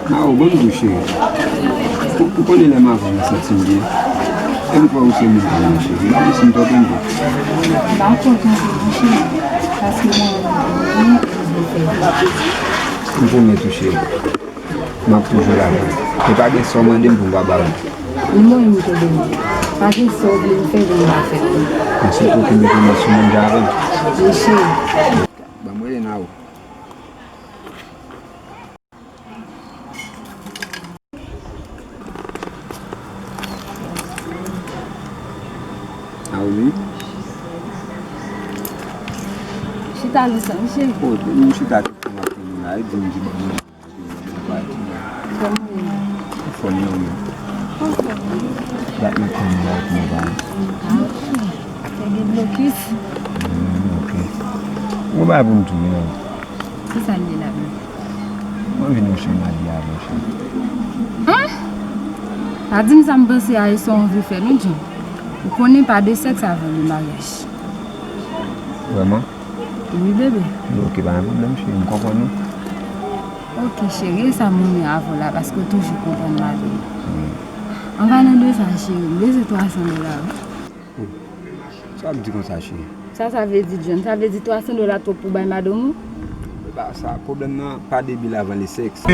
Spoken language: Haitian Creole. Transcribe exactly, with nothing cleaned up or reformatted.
Mawo, ban m di w, cheri. Ou, ou konnen lè m avè w, m santi m byen. E m kwè ou se moun pa m nan, cheri. M pa konn si m twonpe m tou. M pa kontan tou, non, cheri. Paske mwen menm, mwen menm, mwen fè. M pwomèt ou, cheri. M ap toujou la pou ou. E pa gen sa w mande m pou m pa ba ou. Mwen menm, m konnen. Pa gen sa w vle m fè pou m pa fè. Mèsi pou ou, kenbe konbyen sou moun jan avè m. Wi, cheri. Ban m rele Nao. Ah oui. Chita lousa, wi, cheri. Oh, depi m chita tout tan m ap tande la, e di m di ban mwen. Kòman w ye? Fò m nan men. Fò m nan men. Dat m ap tande la, epi mwen pa. Ah, ok. Te gen blokis? Hmm, ok. Mwen pa pou m tounen non. Kisa l ye la menm? Mwen vin yon chanm maryaj, monchè. An? Pa di m sa m panse a, e sa w anvi fè, non, John. Ou konnen pa de sèks avan de maryaj. Vrèman? Wi, bebe. Ok, pa gen pwoblèm, cheri, m konprann ou. Ok, cheri, e sa m renmen avè w la, paske w toujou konprann mari w. Wi. An palan de sa, cheri, m bezwen twa san dola, wi. Oh. Sa w ap di konsa, cheri? Sa sa vle di, John? Sa vle di twa san dola twòp pou bay madanm ou? E pa sa, pwoblèm nan pa debil avan le sèks.